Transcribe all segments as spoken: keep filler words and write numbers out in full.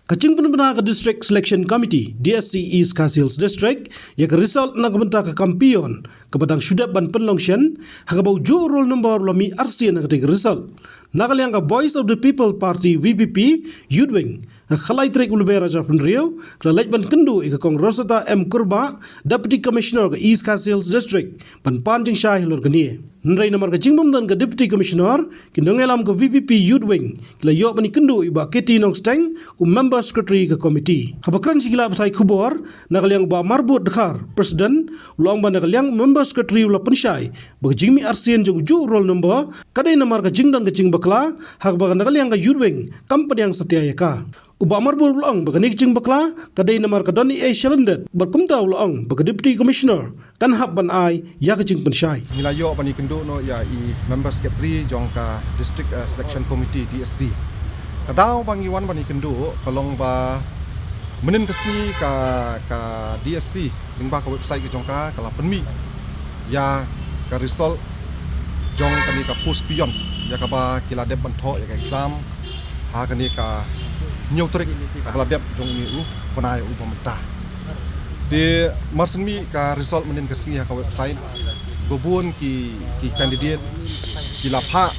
Ka jingpynbna ka District Selection Committee, D S C East Khasi Hills District, ïa ka result na ka bynta ka kam peon, kaba dang shu dep ban pynlong shen, ha kaba u juh u roll number u la mih arsien ha katei ka result. Na ka liang ka Voice of the People Party, V P P, Youth Wing, ha ka lai tarik u Lber ar hajar arphew hynriew, ka la leit ban kynduh ïa ka Kong Rosetta M Kurbah, Deputy Commissioner ka East Khasi Hills District, ban pan jingshai halor kane. Hynrei namar ka jingbym don ka Deputy Commissioner, ki nongïalam ka V P P Youth Wing ki la ïoh ban ïakynduh ïa u Bah K T Nongsteng, u Member Secretary ka Committee. Haba kren sha ki lad pathai khubor, na ka liang u Bah Marbud Dkhar, President, u la ong ba na ka liang u Member Secretary u la pynshai ba ka jingmih arsien jong u juh u roll number ka dei namar ka jingdon ka jingbakla, ha kaba na ka liang ka Youth Wing kam pdiang satia ïa ka. U Bah Marbud u la ong ba kane ka jingbakla ka dei namar ka don ei ei shalyndet, bad kumta u la ong ba ka Deputy Commissioner kan hap ban ai ïa ka jingpynshai. Ngi la ïoh ban ïakynduh noh ïa i Member Secretary jong ka District, eh, Selection Committee, D S C. Ka daw ba ngi wan ban ïakynduh ka long ba mynhynnin ka sngi ka, ka D S C lyngba ka website ka jong ka, ka la pynmih ïa ka result jong kane ka post peon, ïa kaba ki la dep ban thoh ïa ka exam ha kane ka hynñiew tarik kaba la dep jong une u bnai uba mynta. Te mar shen mih ka result mynhynnin ka sngi ha ka website, ba bun ki, ki candidate ki la phah,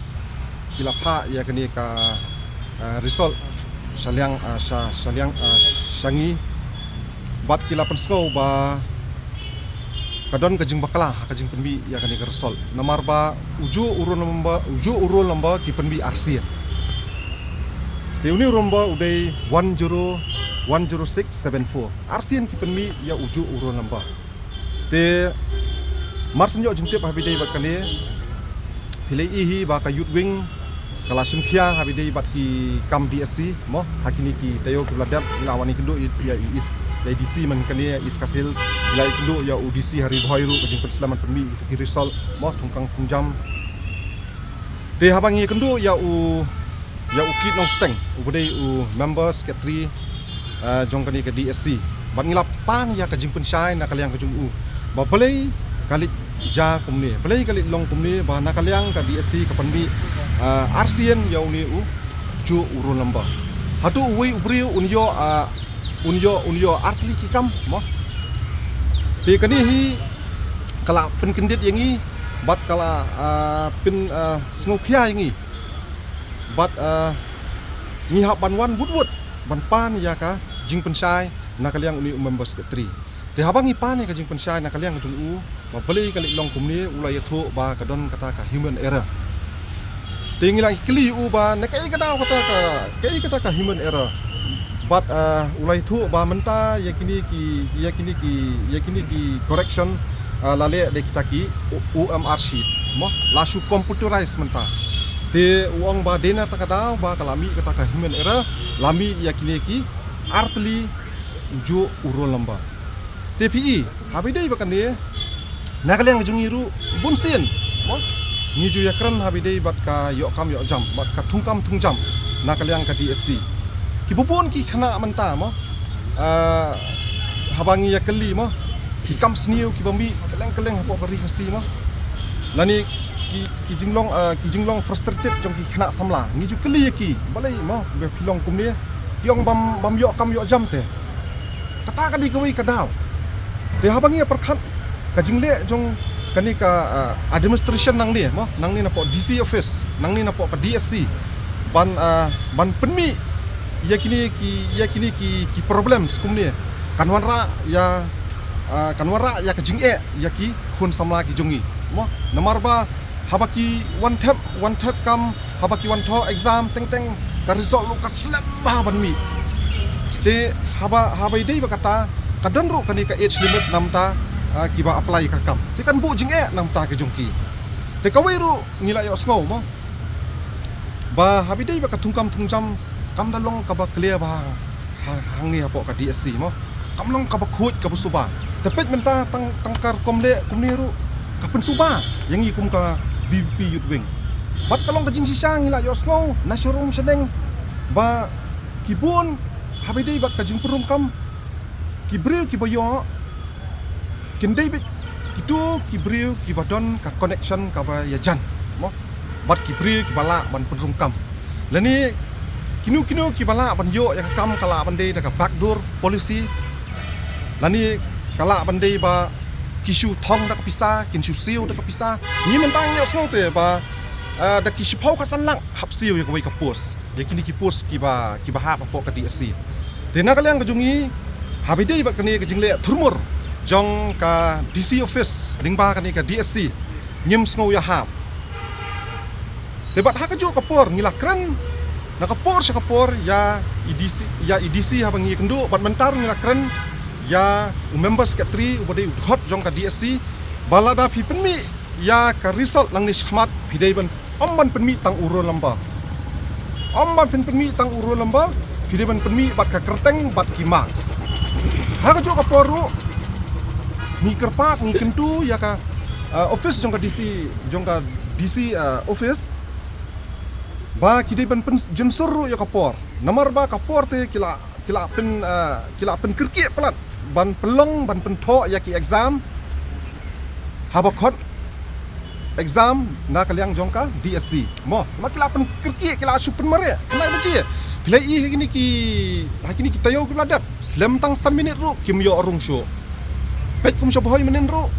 ki la phah ïa kane ka, ah, result sha liang, ah, sha, sha liang, ah, sha ngi, bad ki la pynsngew ba ka don ka jingbakla ha ka jingpynmih ïa kane ka result. Namar ba u juh u roll number, u juh u roll number ki pynmih arsien. Te une u roll number u dei one zero one zero six seven four. Arsien ki pynmih ïa u juh u roll number. Te mar shen ïoh jingtip haba ïadei bad kane, phi la ïohi ba ka Youth Wing ka la shim khia haba ïadei bad ki kam D S C, mo, ha kine ki taïew kiba la dep. Ngi la wan ïakynduh ïa, ïa i East, ïa i D C man kane, ïa East Khasi Hills, ngi la ïakynduh ïa u D C Harry Bhoi ruh, ka jingpynslem ban pynmih ïa ki result, mo, thungkam thungjam. Te haba ngi ïakynduh ïa u, ïa u Kit Nongsteng, uba dei u Member Secretary, eh, jong kane ka D S C, bad ngi la pan ïa ka jingpynshai na ka liang ka jong u ba balei ka leit jia kumne, balei ka leit long kumne, ba na ka liang ka D S C ka pynmih, eh, arsien ïa une u juh u roll number. Hato uwei u briew un ïoh, eh, un ïoh, un ïoh artylli ki kam, mo? Te kane hi ka la pynkyndit ïa ngi, bad ka la, eh, pyn, eh, sngewkhia ïa ngi. Bad, eh, ngi hap ban wan wut wut ban pan ïa ka jingpynshai na ka liang une u Member Secretary. Te haba ngi pan ïa ka jingpynshai na ka liang ka jong u ba balei ka leit long kumne, u la ïathuh ba ka don kata ka human error. Te ngi la kylli u ba na kaei ka daw kata ka, kaei kata ka human error. Bad, eh, u la ïathuh ba mynta ïa kine ki, ïa kine ki, ïa kine ki correction, eh, la leh da kita ki O-, O M R sheet, mo, la shu computerize mynta. Te u ong ba dei na kata ka daw ba ka la mih kata ka human error, la mih ïa kine ki artylli u juh u roll number. Te phi i, haba ïadei bad kane, na ka liang ka jong ngi ruh bunsien, mo, ngi ju ïakren haba ïadei bad ka ïoh kam ïoh jam, bad ka thungkam thungjam na ka liang ka D S C. Kiba bun ki khynnah mynta, mo, ah, haba ngi ïakylli, mo, ki kam sniew kiba mih kylleng kylleng hapoh ka Ri Khasi, mo, lane ki, ki jinglong, ah, ki jinglong frustrated jong ki khynnah samla, ngi ju kylli ïa ki, balei, mo, ba phi long kumne? Ki ong bym, bym ïoh kam ïoh jam te. Kata ka dei kawei ka daw. Te haba ngi ïa pyrkhat ka jingleh jong kane ka, ah, administration nangne, mo, nangne napoh D C office, nangne napoh ka D S C, ban, ah, ban pynmih ïa kine ki, ïa kine ki, ki problems kumne, kan wanrah ïa, ah, kan wanrah ïa ka jingeh ïa ki khun samla ki jong ngi, mo. Namar ba haba ki wan thep, wan thep kam, haba ki wan thoh exam, teng teng ka result ruh ka slem bha ban mih. Te haba, haba ïadei bad kata, ka don ruh kane ka age limit na bynta, ah, kiba apply ka kam. Te kan buh jingeh na bynta ki jong ki. Te kawei ruh ngi la ïohsngew, mo, ba haba ïadei bad ka thungkam thungjam, kam da long kaba clear bha ha, hangne hapoh ka D S C, mo. Kam long kaba khuid kaba suba. Te peit mynta tang, tang ka rukom leh kumne ruh ka pynsuba ïa ngi kum ka V P P Youth Wing. Bad ka long ka jingshisha ngi la ïohsngew na sharum shaneng ba ki bun haba ïadei bad ka jingpynrung kam, ki briew kiba ïoh kin dei beit kito ki briew kiba don ka connection kaba ïajan, mo, bad ki briew kiba lah ban pynrung kam. Lane Kino kino kiba lah ban ïoh ïa ka kam ka lah ban dei da ka backdoor policy. Lane ka lah ban dei ba ki shu thong da ka pisa, kin shu siew da ka pisa. Ngi mynta ngi ïohsngew te ba, ah, da ki shiphew khatsan lak hap siew ïa kawei ka post. Ïa kine ki post kiba, kiba hap hapoh ka D S C. Te na ka liang ka jong ngi, haba ïadei bad kane ka jingleh thurmur jong ka D C office lyngba kane ka D S C, ngim sngew ïahap. Te bad ha kajuh ka por ngi la kren, na ka por sha ka por ïa i D C, ïa i D C haba ngi ïakynduh, bad mynta ruh ngi la kren ïa u member secretary uba dei u dkhot jong ka D S C, ba lada phi pynmih ïa ka result nangne shakhmat, phi dei ban, ym ban pynmih tang u roll number. Ym ban phin pynmih tang u roll number, phi dei ban pynmih bad ka kyrteng bad ki marks. Ha kajuh ka por ruh ngi kyrpad, ngi kyntu ïa ka, uh, office jong ka D C, jong ka D C, uh, office, ba ki dei ban pyn-, jynsur ruh ïa ka por. Namar ba ka por te ki la, ki la pyn, uh, ki la pynkyrkieh palat ban pynlong, ban pynthoh ïa ki exam haba khot exam na ka liang jong ka D S C. Mo, ma ki la pynkyrkieh, ki la shu pynmareh. Kane ba ji, phi la ïohi ha kine ki, ha kine ki taïew ki la dep, slem tang san minit ruh kim ïoh rung shuh. Peit kum sha Bhoi mynnin ruh,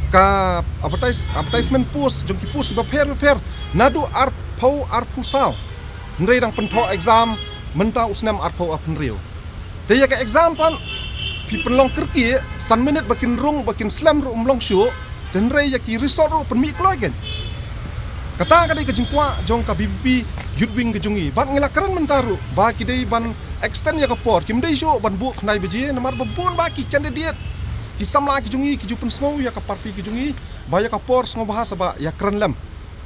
ka advertise, advertisement post jong ki post kiba pher bapher, naduh arphew, arphew saw, hynrei dang pynthoh exam mynta u snem arphew arphew hynriew. Te ïa ka exam pat phi pynlong kyrkieh, san minit ba kin rung, ba kin slem ruh ym long shuh. Te hynrei ïa ki result ruh pynmih kloi kein. Kata ka dei ka jingkwah jong ka V P P Youth Wing ka jong ngi. Bad ngi la kren mynta ruh ba ki dei ban extend ïa ka por, kim dei shuh ban buh khyndai baje, namar ba bun ba ki candidate, ki samla ki jong ngi ki ju pynsngew ïa ka party ki jong ngi ba ïa ka por sngewbha sa ba ïakren lem.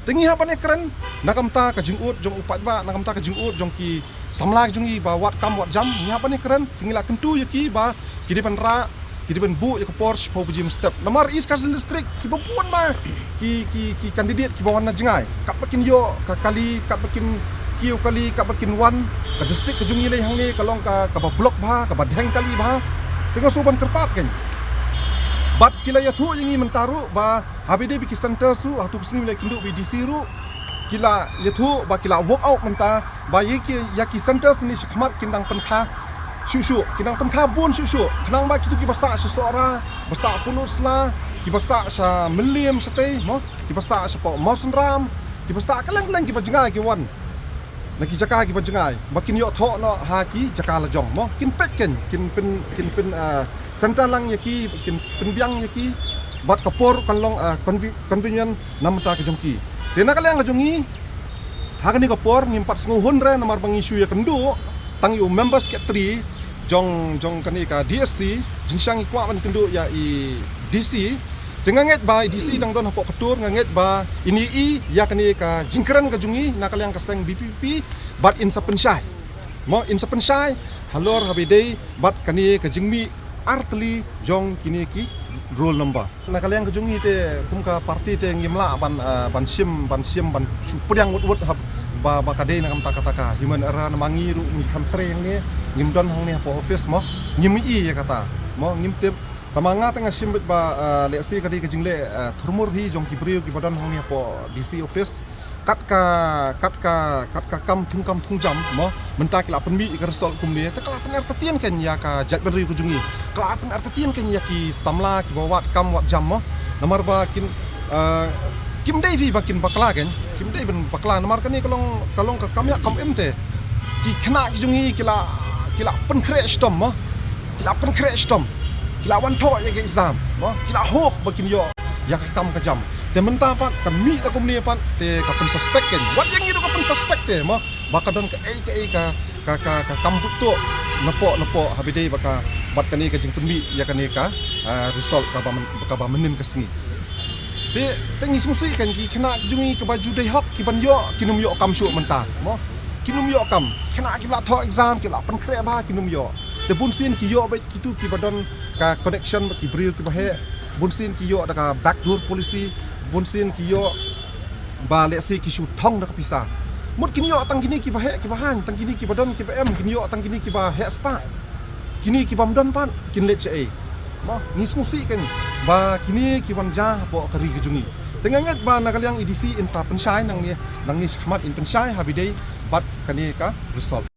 Te ngi hap ban ïakren na ka bynta ka jingud jong u paidbah, na ka bynta ka jingud jong ki samla ki jong ngi ba wad kam wad jam, ngi hap ban ïakren. Te ngi la kyntu ïa ki ba ki dei ban rah, ki dei ban buh ïa ka por shiphew baje mynstep. Namar East Khasi Hills District kiba bun ba ki, ki, ki candidate kiba wan na jngai, katba kin ïoh ka kali, katba kin kiew kali, katba kin wan, ka district ka jong ngi lei hangne ka long ka, kaba block bha, kaba dheng kali bha. Te nga shu ban kyrpad kein. Bad ki la ïathuh ïa ngi mynta ruh ba haba ïadei bad ki centre ruh, hato ka sngi la kynduh bad i D C ruh, ki la ïathuh ba ki la work out mynta ba ïa ki, ïa ki centre ne shakhmat kin dang pynkha shuh shuh, kin dang pynkha bun shuh shuh. Khnang ba kito kiba sah sha Sohra, ba sah Pynursla, kiba sah sha Mylliem shatei, mo, kiba sah shapoh Mawsynram, kiba sah kylleng kylleng kiba jngai ki wan na ki jaka kiba jngai, ba kin ïoh thoh noh ha ki jaka la jong, mo. Kin peit kein, kin pyn, kin pyn, ah, centre lang ïa ki, kin pynbiang ïa ki, bad ka por kan long, ah, convi-, convenient na ka bynta ka jong ki. Te na ka liang ka jong ngi, ha kane ka por ngim pat sngewhun re namar ba ngi shu ïakynduh tang ïa u member secretary jong, jong kane ka D S C, jingshang ngi kwah ban kynduh ïa i D C. Te nga ngeit ba i D C dang don hapoh ka tur, nga ngeit ba in ïohi ïa kane ka jingkren ka jong ngi na ka liang ka seng V P P, bad in sa pynshai. Mo, in sa pynshai halor haba ïadei bad kane ka jingmih artylli jong kine ki roll number. Na ka liang ka jong ngi te kum ka party te ngim lah ban, ah, ban shim, ban shim, ban shu pdiang wut wut haba, ba ka dei na ka bynta kata ka human error, namar ngi ruh ngi kam trei hangne, ngim don hangne hapoh office, mo, ngim ïohi ïa kata, mo, ngim tip. Tangba nga te nga shim beit ba, ah, lehse ka dei ka jingleh, ah, thurmur hi jong ki briew kiba don hangne hapoh D C office. Kat ka, kat ka, kat ka kam thung kam thung jam, mo, mynta ki la pynmih ïa ka result kumne, te ka la pynartatien kein ïa ka jaitbynriew ka jong ngi, ka la pynartatien kein ïa ki samla kiba wad kam wad jam, mo. Namar ba kin, eh, kim dei hi ba kin bakla kein, kim dei ban bakla, namar kane ka long, ka long ka kam ïa kam im te. Ki khynnah ki jong ngi ki la, ki la pynkhreh shitom, mo. Ki la pynkhreh shitom. Ki la wan thoh ïa ka exam, mo. Ki la hope ba kin ïoh ïa ka kam ka jam. Te mynta pat ka mih da kumne pat te ka pynsuspect kein. Wat ïa ngi ruh ka pynsuspect te, mo. Ba ka don kaei kaei ka, ka, ka, ka kam buttuh napoh, napoh haba ïadei bad ka, bad kane ka jingpynmih ïa kane ka, ah, result kaba myn-, kaba mynnin ka sngi. Te, te ngi sngewsih kein ki khynnah ki jong ngi kiba ju dei hok kiban ïoh kin ym ïoh kam shuh mynta, mo. Kin ym ïoh kam. Khynnah kiba la thoh exam, kiba la pynkhreh bha, kin ym ïoh. Te bunsien ki ïoh beit kito kiba don ka connection bad ki briew kiba heh. Bunsien ki ïoh da ka backdoor policy. Bunsien ki ïoh ba lehse ki shu thong da ka pisa. Mut kin ïoh tang kine kiba heh kiba haiñ, tang kine kiba don kiba em, kin ïoh tang kine kiba heh spah. Kine kibym don pat kin leit shaei. Mo, ngi sngewsih kein ba kine ki wan jia hapoh ka ri ka jong ngi. Te nga ngeit ba na ka liang i D C in sa pynshai nangne, nangne shakhmat in pynshai haba ïadei bad kane ka result.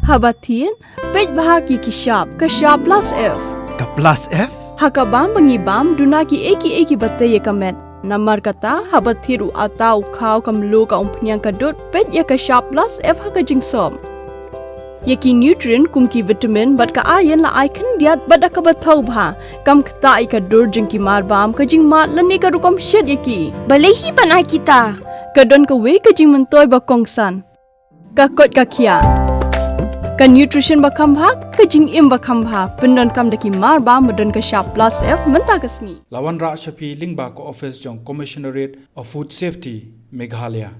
Haba thied, peit bha ïa ki shap, ka shap plus F. Ka plus F? Ha ka bam ba ngi bam, duna kiei kiei kiba tei ïa ka met. Namar kata, haba thied u atta, u khaw, ka mluh, ka umphniang, ka dud, peit ïa ka shap plus F ha ka jingsop. Ïa ki nutrient kum ki vitamin bad ka iron la ai khyndiat bad da kaba thaw bha. Kam ktah ïa ka dur jong ki marbam, ka jingmad lane ka rukom shet ïa ki. Balei hi ban ai kita? Ka don kawei ka jingmyntoi ba kongsan. Ka koit ka khiah. Ka nutrition ba kham bha, ka jingim ba kham bha. Pyndonkam da ki marbam ba don ka shap plus F mynta ka sngi. La wanrah sha phi lyngba ka office jong Commissionerate of Food Safety, Meghalaya.